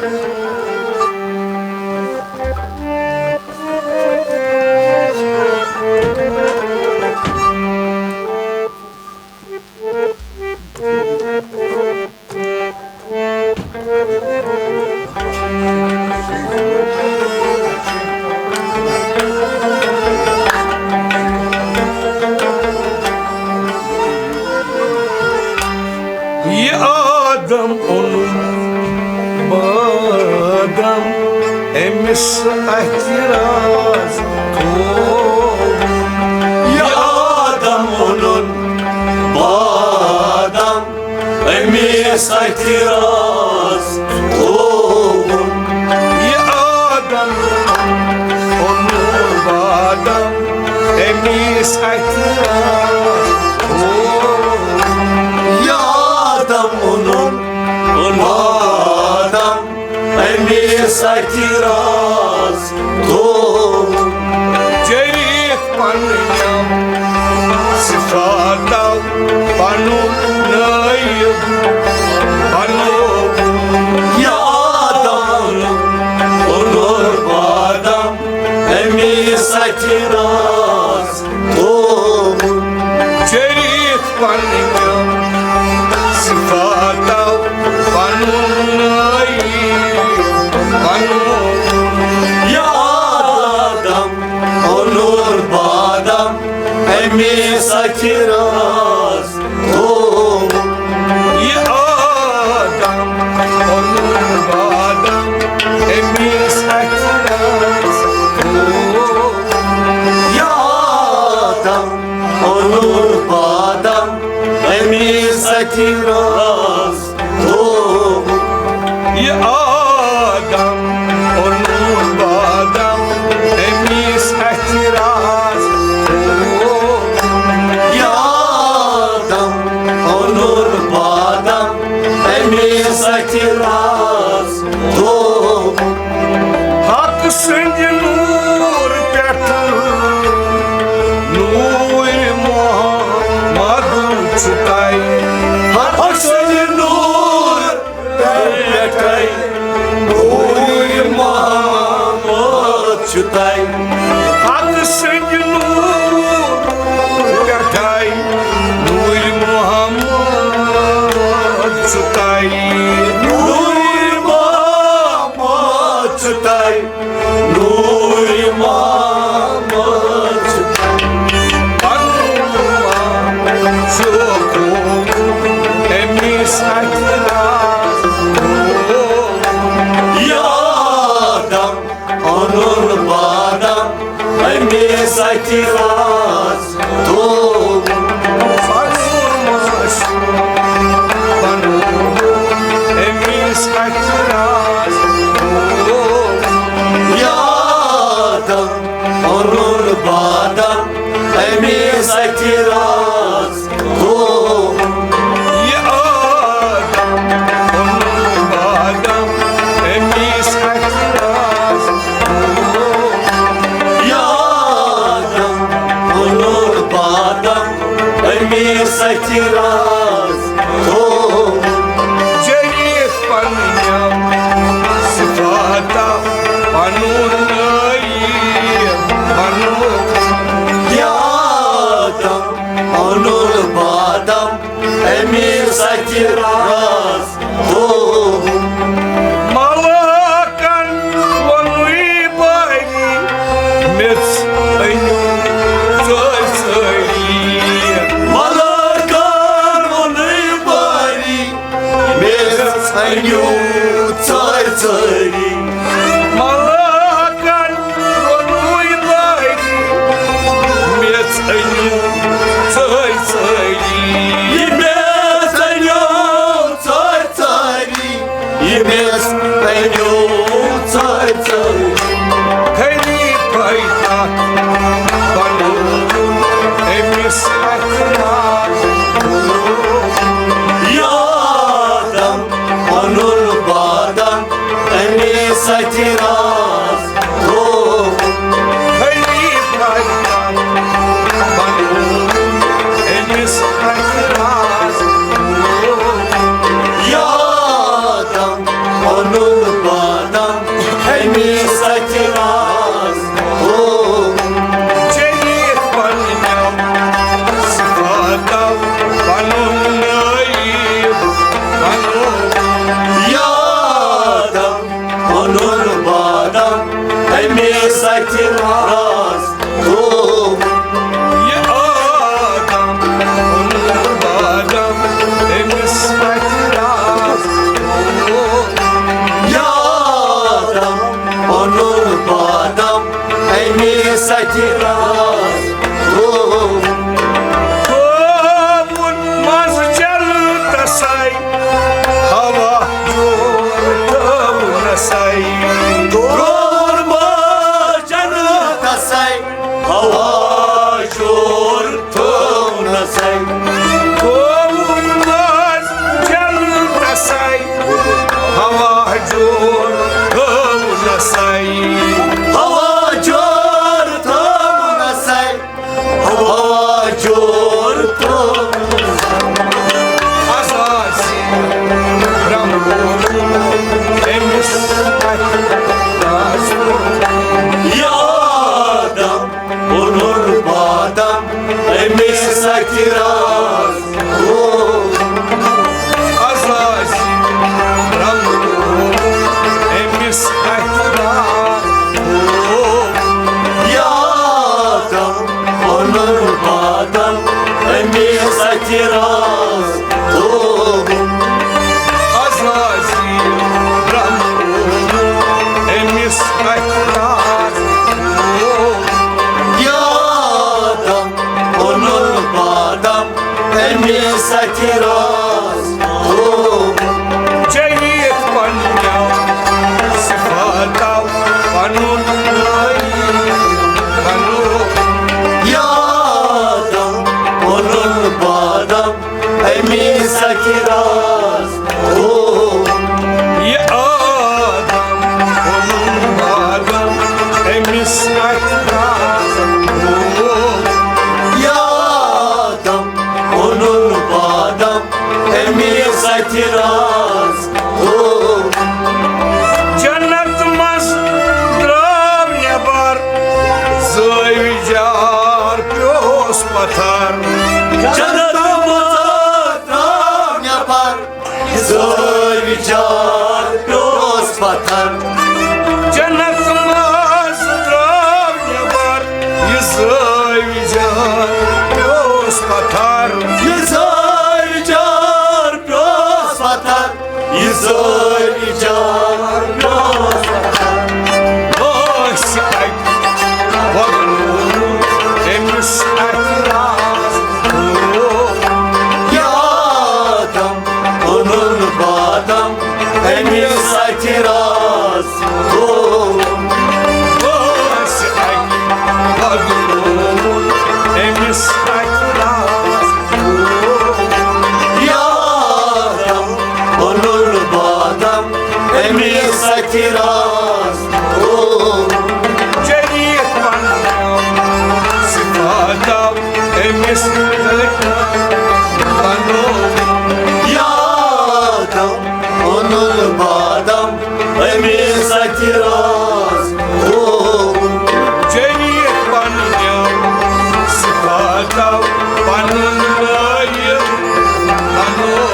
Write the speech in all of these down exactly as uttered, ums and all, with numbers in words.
یہِ آدم اوٚنُن بادم، أمِس اَتھِ راز تھووُن۔ یہِ آدم اوٚنُن بادم، أمِس اَتھِ راز تھووُن۔ یہِ آدم اوٚنُن بادم، أمِس اَتھِ راز تھووُن۔ یہِ آدم اوٚنُن بادم، أمِس اَتھِ راز تھووُن۔ چٔرِتھ پنٕنٮ۪و صفاتو پنُن نٲیِب بنووُن۔ یہِ آدم اوٚنُن بادم، أمِس اَتھِ راز تھووُن۔ چٔرِتھ پنٕنٮ۪و صفاتو پنُن نٲیِب بنووُن۔ یہِ آدم اوٚنُن بادم، أمِس اَتھِ راز تھووُن۔ یہِ آدم اوٚنُن بادم، أمِس اَتھِ راز تھووُن۔ یہِ آدم اوٚنُن بادم، أمِس اَتھِ راز تھووُن۔ یہِ آدم اوٚنُن بادم، أمِس اَتھِ راز تھووُن۔ یہِ آدم اوٚنُن بادم، أمِس اَتھِ راز تھووُن۔ حق سٕنٛدِ نوٗر پٮ۪ٹھٕ نوٗرِ محمد چھُ تۄہہِ۔ حق سٕنٛدِ نوٗر پٮ۪ٹھَے نوٗرِ محمد چھُ تۄہہِ۔ حق سٕنٛدِ نوٗر پٮ۪ٹھَے نوٗرِ محمد چھُ تۄہہِ۔ نوٗرِ محمد چھُ تۄہہِ۔ نوٗرِ محمد چھُ تۄہہِ۔ پنُن محمد چھُ أمِس اَتھِ راز۔ یہِ آدم اوٚنُن بادم، أمِس اَتھِ راز تھووُن۔ پنُن معشوق بنووُن، أمِس اَتھِ راز تھووُن۔ یہِ آدم اوٚنُن بادم، أمِس اَتھِ راز تھووُن۔ یہِ آدم اوٚنُن بادم، أمِس اَتھِ راز تھووُن۔ یہِ آدم اوٚنُن بادم، أمِس اَتھِ راز تھووُن۔ جٔرِتھ پنٕنٮ۪و صفاتو پنُن نٲیِب بنووُن۔ یہِ آدم اوٚنُن بادم، أمِس اَتھِ راز تھووُن۔ ملٲکن ووٚنُے بٲری، میٚژ أنِو ژٲرۍ ژٲری۔ ملٲکن ووٚنُے بٲری، میٚژ أنِو ژٲرۍ ژٲری۔ ملٲکن ووٚنُے بٲری، میٚژ أنِو ژٲرۍ ژٲری۔ یہِ میٚژ أنِو ژٲرۍ ژٲری۔ یہِ میٚژ أنِو ژٲرۍ ژٲرۍ۔ خلیفَے تَتھ بنووُن أمِس اَتھِ راز۔ یہِ آدم اوٚنُن بادم، أمِس اَتھِ راز تھووُن۔ خلیفَے تَتھ بنووُن أمِس اَتھِ راز۔ یہِ آدم اوٚنُن سَتہِ راز تھوٚوُن۔ یہِ آدم اوٚنُن بادم أمِس سَتہِ راز تھوٚوُن۔ یہِ آدم اوٚنُن بادم أمِس سَتہِ راز تھوٚوُن۔ تھوٚوُن منٛز جلہٕ تسے، ہوا جور تھٲونسے۔ کوٚر ماجن تسے، ہوا جور تھٲونسے۔ کوٚر ماجن تسے، ہوا جور تھٲونسے۔ ہوا جور تھٲونسے۔ ہوا جور تھوٚو۔ عزازیل برٛمبوو أمِس اَتھِ۔ یہِ آدم اوٚنُن بادم أمِس اَتھِ راز۔ عزازیل برٛمبوو أمِس اَتھِ راز۔ یہِ آدم اوٚنُن بادم أمِس اَتھِ راز تھوٚوُن۔ عزازیل برٛمبوو أمِس اَتھِ راز تھوٚوُن۔ یہِ آدم اوٚنُن بادم أمِس اَتھِ راز تھوٚوُن۔ چیٚیِتھ پنٛنیو صفاتو پنُن نٲیِد بنوو۔ یہِ آدم اوٚنُن بادم أمِس اَتھِ راز تھوٚوُن۔ یہِ آدم اوٚنُن بادم أمِس اَتھِ راز تھوٚوُن۔ یہِ آدم اوٚنُن بادم أمِس اَتھِ راز۔ جنت منٛز درٛاو نٮ۪بر، زٲوِج یار پیوس پتھر۔ جنت منٛز درٛاو نٮ۪بر، زٲوِج یار پیوس پتھر۔ جنت منٛز درٛاو نٮ۪بر، یہِ زٲوِج یار پیوس پتھر۔ یہِ زٲوِج یار پیوس پتھر۔ یہِ زٲوِج یار پیوس پتھر۔ ٲسۍ اَتہِ وۄتلوو أمِس اَتھِ راز۔ یہِ آدم اوٚنُن بادم أمِس اَتھِ راز۔ ٲسۍ اَتہِ وۄتلوو أمِس اَتھِ راز۔ یہِ آدم اوٚنُن بادم أمِس اَتھِ راز۔ چیٚیِتھ پنٛنیو صفاتو أمِس بنوو۔ یہِ آدم اوٚنُن بادم أمِس اَتھِ راز۔ چیٚیِتھ پنٛنیو صفاتو پنُن نٲیِد بنوو۔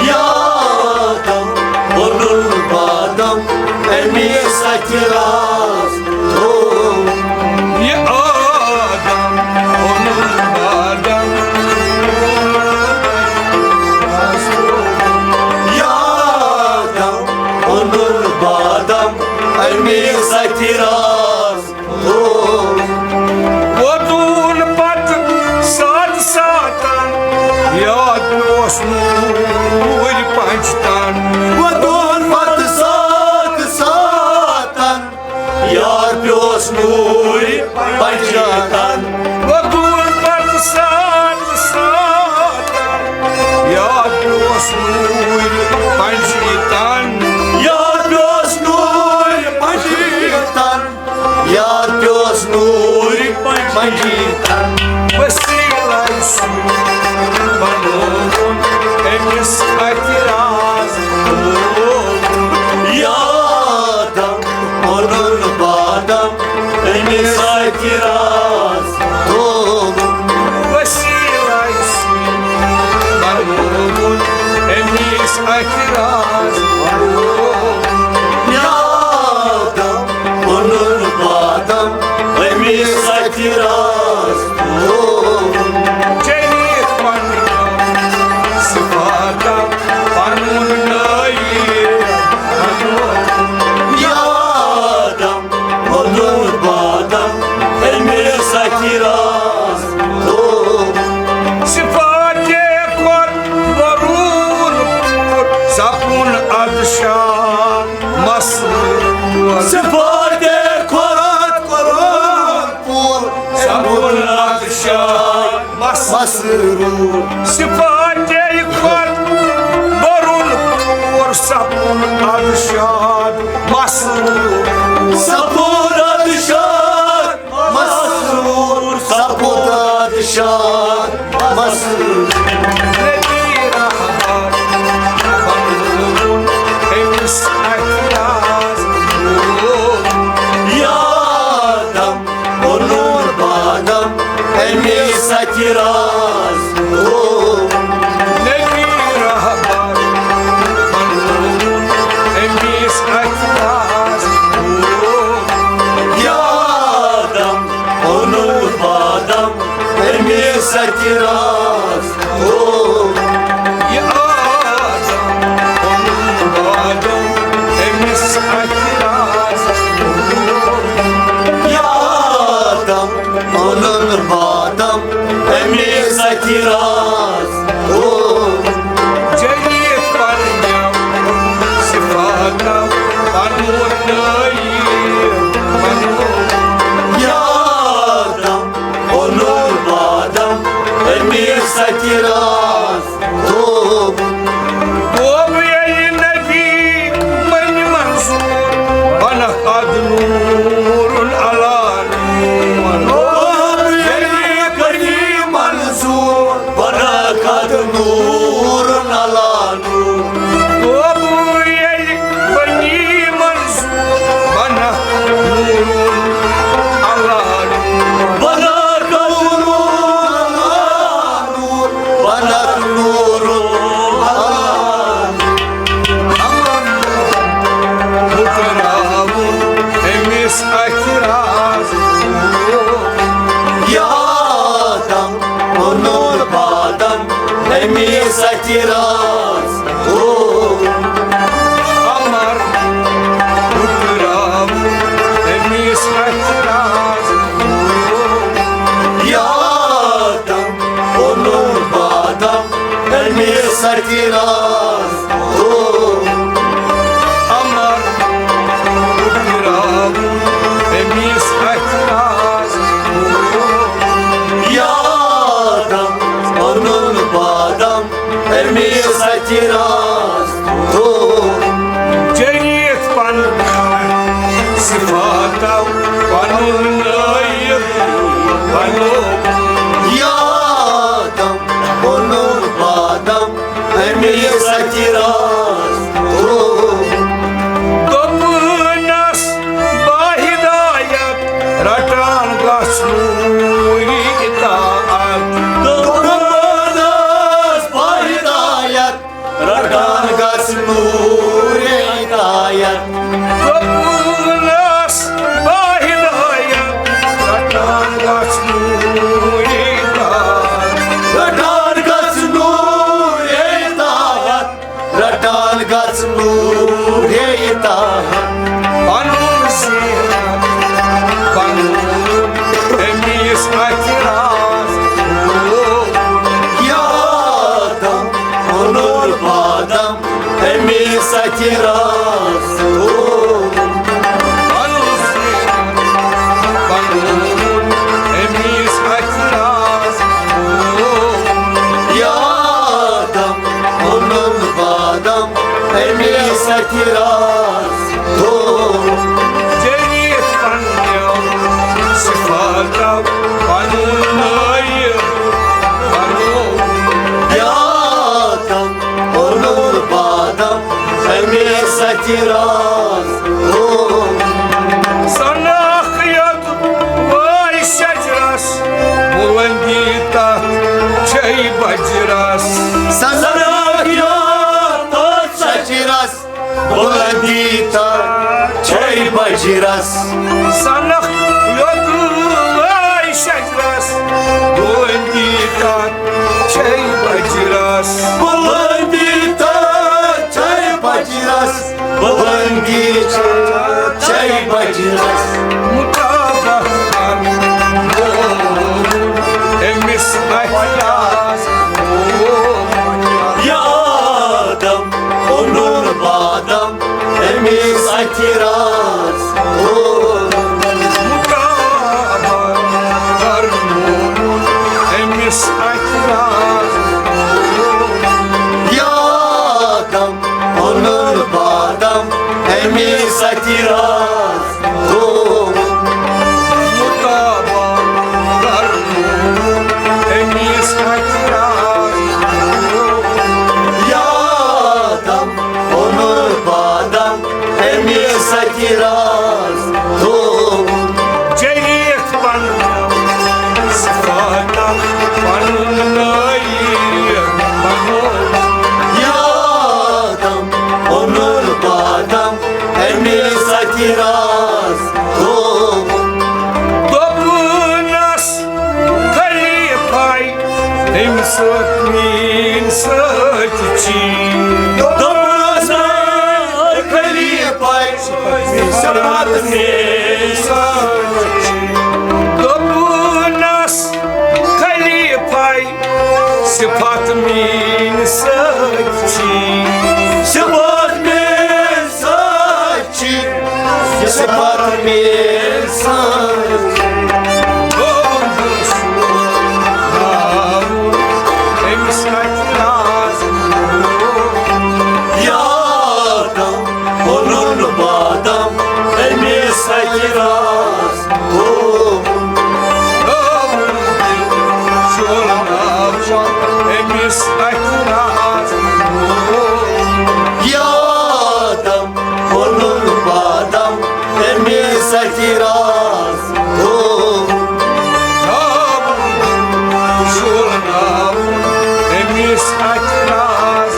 یہِ آدم اوٚنُن بادم أمِس اَتھِ راز۔ یہِ آدم اوٚنُن بادم۔ یہِ آدم اوٚنُن بادم أمِس اَتھِ راز۔ ووتُن پتہٕ ساتہٕ ساتن، یاد پیوس نوٗرۍ پنٛجہِ تن۔ ووتُن پتہٕ ساتہٕ ساتن، یاد پیوس نوٗرۍ پنٛجہِ تن۔ ووتُن پتہٕ ساتہٕ ساتن، یاد پیوس نوٗرۍ پنٛجہِ تن۔ یاد پیوس نوٗرۍ پنٛجہِ تن۔ مسرور۔ صفاتے کھۄتہٕ برُن پوٗر سپُد ارشاد مسرور۔ سپُد ارشاد مسرور، سپُد ارشاد مسرور۔ نبی رحمت بنووُن أمِس اَتھِ راز۔ یا آدم، اوٚنُن بادم أمِس اَتھِ راز۔ او نبی رحمت بنووُن أمِس اَتھِ راز۔ او یا آدم، اوٚنُن بادم أمِس اَتھِ راز۔ او یہِ آدم، اوٚنُن بادم أمِس اَتھِ راز۔ او یہِ آدم، اوٚنُن بادم أمِس اَتھِ راز۔ او جدید پننٮ۪و صفاتو پنُن نٲیِب بنوو۔ یہِ آدم، اوٚنُن بادم أمِس اَتھِ راز۔ او گوٚو ییٚلہِ نبی بنہِ منظور، بنکھ اَتھ نوٗرُن علی نوٗر۔ گوٚو ییٚلہِ نبی بنہِ منظور، بنکھ اَتھ نوٗرُن علی نوٗر۔ گوٚو ییٚلہِ بنہِ منظور، بنکھ نوٗرُن علی نوٗر۔ بنکھ اَتھ نوٗرُن علی نوٗر۔ بنکھ نوٗرُن علی نوٗر۔ ہُٹراوُن أمِس اَتھِ راز۔ یہِ آدم، اوٚنُن بادم أمِس اَتھِ راز۔ او امر، ہُٹراوُن أمِس اَتھِ راز۔ یہِ آدم، اوٚنُن بادم أمِس اَتھِ راز۔ او امر، ہُٹراوُن أمِس اَتھِ راز۔ او یہِ آدم، اوٚنُن بادم أمِس اَتھِ راز۔ او جدید پن صفاتو پنُن نٲیِب بنوو۔ یہِ آدم، اوٚنُن بادم أمِس اَتھِ راز۔ او دوٚپنَس، باہدایت رٹان گژھ نوٗرِ اطاعت۔ دوٚپنَس، باہدایت رٹان گژھ نوٗرِ اطاعت۔ دوٚپنَس، باہدایت رٹان گژھ نوٗرِ اطاعت۔ رٹان گژھ نوٗرِ اطاعت۔ رٹان گژھ نوٗرِ اطاعت۔ پنُن زینت، پنُن أمِس اَتھِ راز۔ یہِ آدم، اوٚنُن بادم أمِس اَتھِ راز۔ پنُن زینت، پنُن أمِس اَتھِ راز۔ یہِ آدم، اوٚنُن بادم أمِس اَتھِ راز۔ ہو۔ جدید پننیو صفاتو پنُن نٲیِب بنوو۔ یہِ آدم، اوٚنُن بادم أمِس اَتھِ راز۔ ہو۔ سناخیت وای شجرس، بلندی تتھ چھے بجرس۔ سناخیت تتھ شجرس، بلندی تتھ چھے بجرس۔ سناخیت وای شجرس، بلندی تتھ چھے بجرس۔ بلندی تتھ چھے بجرس۔ بلندی چھے بجرس۔ مطابق کر أمِس اَتھِ راز۔ یہِ آدم، اوٚنُن بادم أمِس اَتھِ راز۔ مطابق کر أمِس اَتھِ أمِس اَتھِ راز تھووُن۔ مُطالبہٕ کرنووُن أمِس اَتھِ راز تھووُن۔ یادم اوٚنُن بادم أمِس اَتھِ راز تھووُن۔ چٔرِتھ پنُن صفاتم پنُن نٲیِب بنووُن۔ یادم اوٚنُن بادم أمِس اَتھِ راز تھووُن۔ دوٚپنَس خلیفہ، تٔمۍ سۭتۍ میٛٲنۍ سۭتۍ چی۔ دوٚپنَس خلیفہ، صفات میٛٲنۍ سۭتۍ چی۔ دوٚپنَس خلیفہ، صفات میٛٲنۍ سۭتۍ چی۔ صفات میٛٲنۍ سۭتۍ چی۔ صفات میٛٲنۍ سۭتۍ۔ أمِس اَتھِ راز۔ یادم اوٚنُن بادم أمِس اَتھِ راز۔ أمِس اَتھِ راز۔ یادم اوٚنُن بادم أمِس اَتھِ راز۔ أمِس اَتھِ راز۔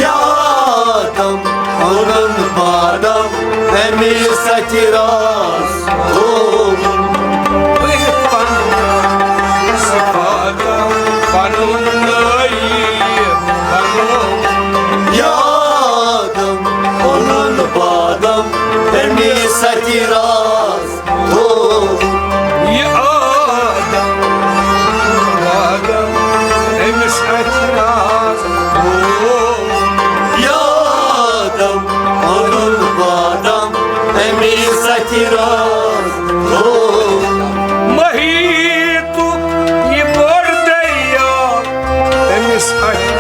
یادم اوٚنُن بادم أمِس اَتھِ راز۔ صفاتم پنُن نٲیِب بنووُن۔ یادم اوٚنُن بادم أمِس اَتھِ راز تھووُن۔ یہِ آدم وادم أمِس اَتھِ راز تھووُن۔ یادم اوٚنُن بادم أمِس اَتھِ راز تھووُن۔ محیطُک یہِ بوٚڑ دریا، أمِس اَتھِ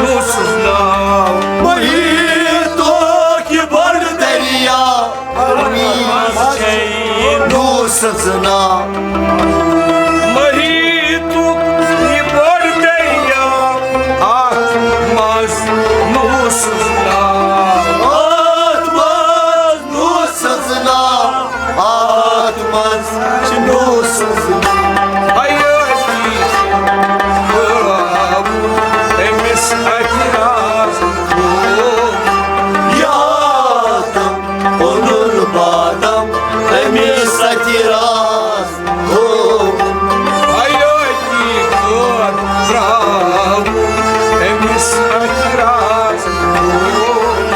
نوٗسُس ناو۔ محیطُک یہِ بوٚڑ دریا، أمِس اَتھِ نوٗسُس ناو۔ محیطُک یہِ بوٚڑ دریا، اَتھ منٛز نوٗسُس ناو۔ اَتھ منٛز نوٗسُس ناو۔ اَتھ منٛز چھِ نوٗسُس ناو۔ حیٲتی تھٲوٕن أمِس اَتھِ راز۔ یادم اوٚنُن بادم أمِس اَتھِ راز تھووُن۔ حیٲتی کٔر ترٛاوُن أمِس اَتھِ راز تھووُن۔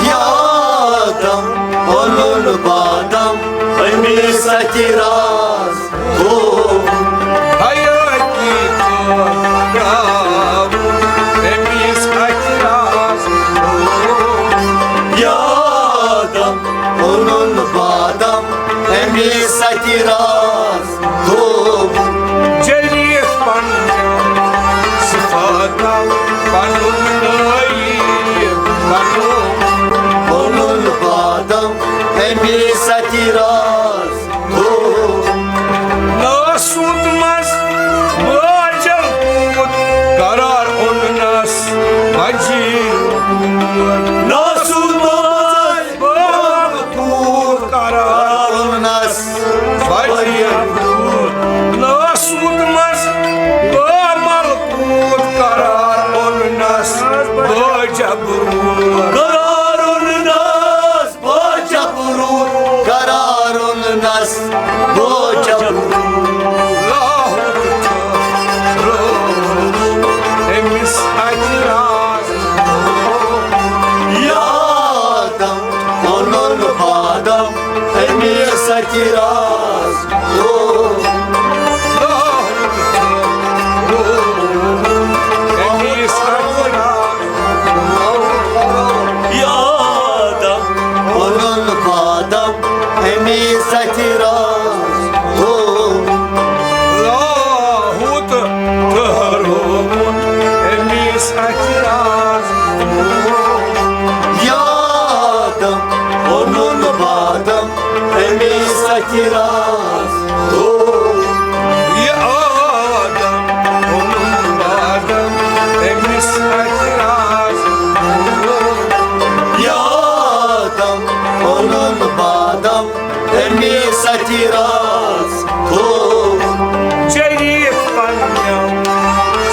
یادم اوٚنُن بادم أمِس اَتھِ راز تھووُن۔ حیٲتی کٔر ترٛاوُن أمِس اَتھِ راز تھووُن۔ یادم اوٚنُن بادم أمِس اَتھِ راز تھووُن۔ جٔرِتھ پنُن صفاتم پنُن نٲیِب بنووُن۔ اوٚنُن بادم أمِس اَتھِ راز تھووُن۔ ناسُت منٛز باجل پوٗت قرار اوٚننس بجیر۔ ناسُت منٛز باجل پوٗت قرار اوٚننس بجیر۔ ناسُت منٛز باجل پوٗت قرار اوٚننس بجبروٗر۔ قرار اوٚننس بجبروٗر۔ قرار اوٚننس بجبروٗر۔ لاہور تہٕ رووُن أمِس اَتھِ راز۔ یادم اوٚنُن بادم أمِس اَتھِ راز۔ لاہور تہٕ رووُن أمِس اَتھِ راز۔ یادم اوٚنُن بادم أمِس اَتھِ راز۔ لاہوت تہٕ رووُن أمِس اَتھِ راز۔ اَتہِ راز گوٚو۔ یہِ آدم اوٚنُن بادم أمِس اَتہِ راز گوٚو۔ یہِ آدم اوٚنُن بادم أمِس اَتہِ راز گوٚو۔ شریف پننٮ۪و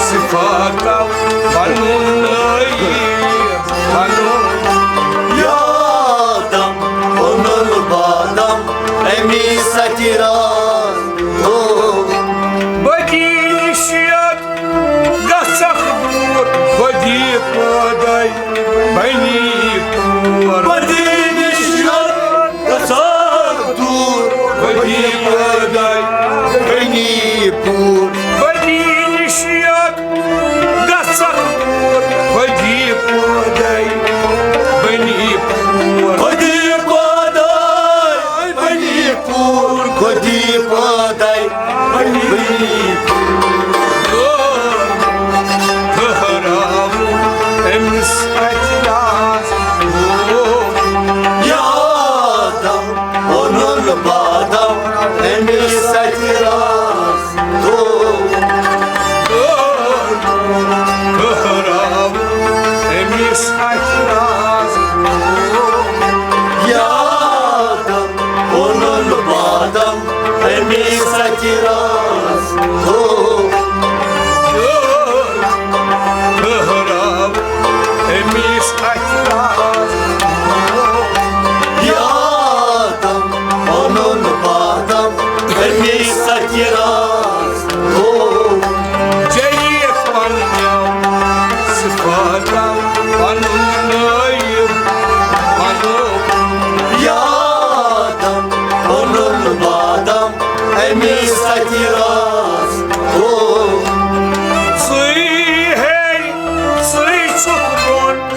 صفاتو پنُن نٲیِب بنوو۔ یہِ آدم اوٚنُن بادم أمِس اَتہِ راز گوٚو۔ بدی نِش یوت گژھکھ دوٗر، بدی پٲدَے بنی پور۔ بدی نِش یوت گژھکھ دوٗر، بدی پٲدَے بنی پور۔ بدی نِش یوت گژھکھ دوٗر، بدی پٲدَے بنی پور۔ بدی پٲدَے بنی پور، بدی پٲدَے بنی پور۔ ٹھہراوُن أمِس اَتہِ راز گوٚو۔ یہِ آدم اوٚنُن بادم أمِس اَتہِ راز گوٚو۔ ٹھہراوُن أمِس اَتہِ راز گوٚو۔ یہِ آدم اوٚنُن بادم أمِس اَتہِ راز گوٚو۔ ٹھہراوُن أمِس اَتہِ راز گوٚو۔ یہِ آدم اوٚنُن بادم أمِس اَتہِ راز گوٚو۔ شریف پننٮ۪و صفاتو پنُن نٲیِب بنوو۔ یہِ آدم اوٚنُن بادم أمِس اَتہِ راز گوٚو۔ ژٕے ہے، ژٕے چھُکھ بۄن،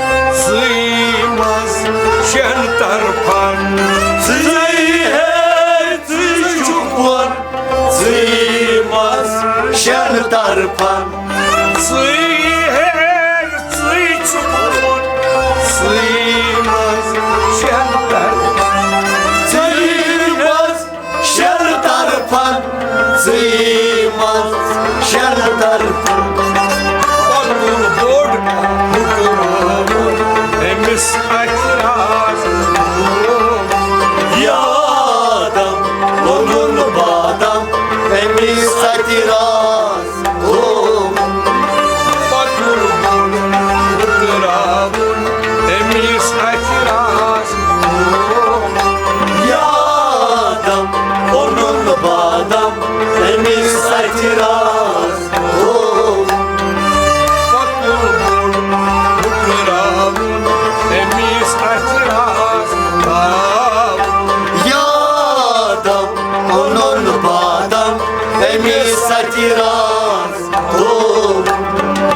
ژٕے منٛز شٮ۪ن طرفن۔ ژٕے ہے، ژٕے چھُکھ بۄن، ژٕے منٛز شٮ۪ن طرفن۔ ژٕے ہے، ژٕے چھُکھ بۄن، ژٕے منٛز شٮ۪ن طرفن۔ ژٕے منٛز شٮ۪ن طرفن، ژٕے منٛز شٮ۪ن طرفن۔ پکُن بوٚڑ مُکراوُن أمِس اَتہِ راز۔ یہِ آدم اوٚنُن بادم أمِس اَتہِ راز گوٚو۔ پکُن بوٚڑ مُکراوُن أمِس اَتہِ راز گوٚو۔ یہِ آدم اوٚنُن بادم أمِس اَتہِ راز گوٚو۔ پکُن بوٚڑ مُکراوُن أمِس اَتہِ راز گوٚو۔ یہِ آدم اوٚنُن بادم أمِس اَتہِ راز گوٚو۔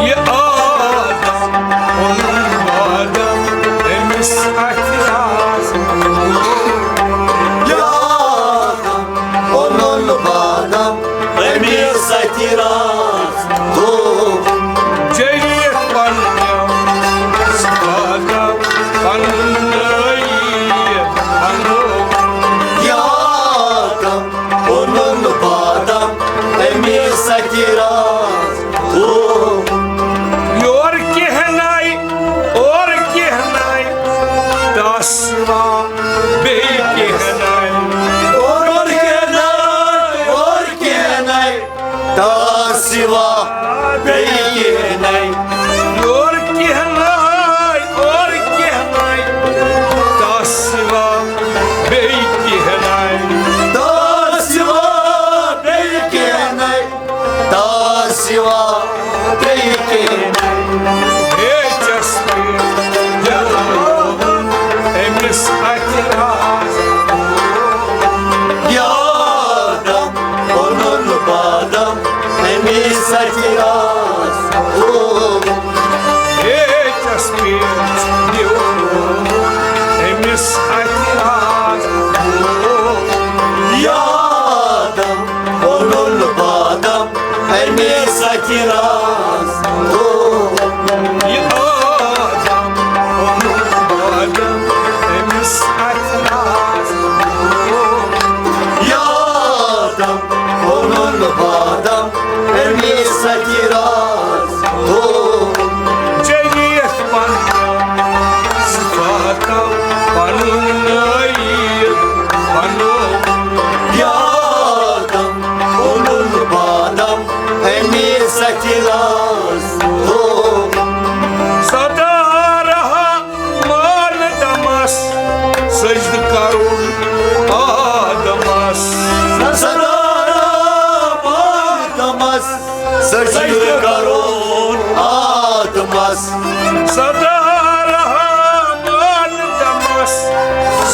یہِ آدم اوٚنُن بادم أمِس اَتہِ راز گوٚو۔ یہِ آدم اوٚنُن بادم أمِس اَتہِ راز گوٚو۔ شریف پننٮ۪و صفاتو پنُن نٲیِب بنوو۔ یہِ آدم اوٚنُن بادم أمِس اَتہِ راز گوٚو۔ یورٕ کینٛہہ نَے، اورٕ کینٛہہ نَے، تَس سِوا بیٚیہِ کینٛہہ نَے۔ اورٕ کینٛہہ نَے، اورٕ کینٛہہ نَے، تَس سِوا بیٚیہِ کینٛہہ نَے۔ یورٕ کینٛہہ نَے، اورٕ کینٛہہ نَے، تَس سِوا بیٚیہِ کینٛہہ نَے۔ تَس سِوا بیٚیہِ کینٛہہ نَے، تَس سِوا بیٚیہِ کینٛہہ نَے۔ ہے چس پے جلوُن أمِس اَتہِ راز۔ یہِ آدم اوٚنُن بادم أمِس اَتہِ راز۔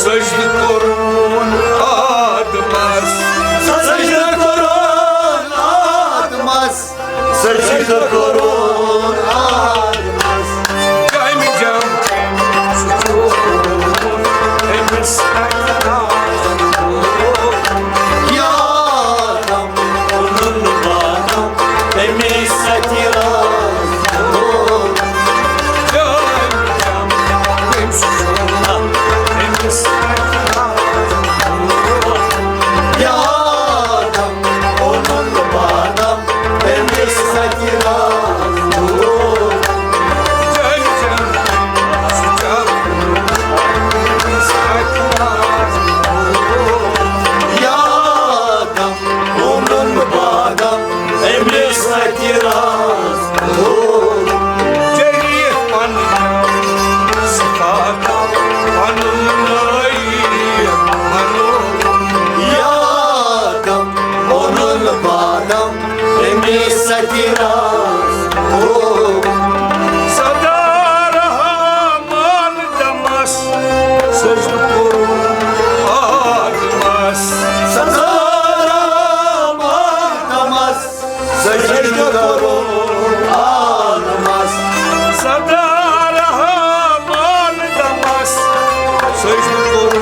سجدٕ کوٚرُن آدمس۔ سجدٕ کوٚرُن آدمس۔ سجدٕ کوٚرُن آدمس۔ جامہِ جام سُہ چھُ أمِس اَتھِ راز۔ یا آدم، اوٚنُن بادم، أمِس اَتھِ راز۔ جامہِ جام سُہ چھُ أمِس اَتھِ راز۔ یا آدم، اوٚنُن بادم، أمِس اَتھِ راز۔ یا آدم، اوٚنُن بادم، أمِس اَتھِ راز۔ چلیے پنُن صفات، پنُن نٲیِب، پنُن یا آدم، اوٚنُن بادم، أمِس اَتھِ راز۔ سدا رحمان دمس، سجدٕ کوٚرُن آدمس۔ سدا رحمان دمس، سجدٕ کوٚرُن آدمس۔ سدا رحمان دمس، سجدٕ کوٚرُن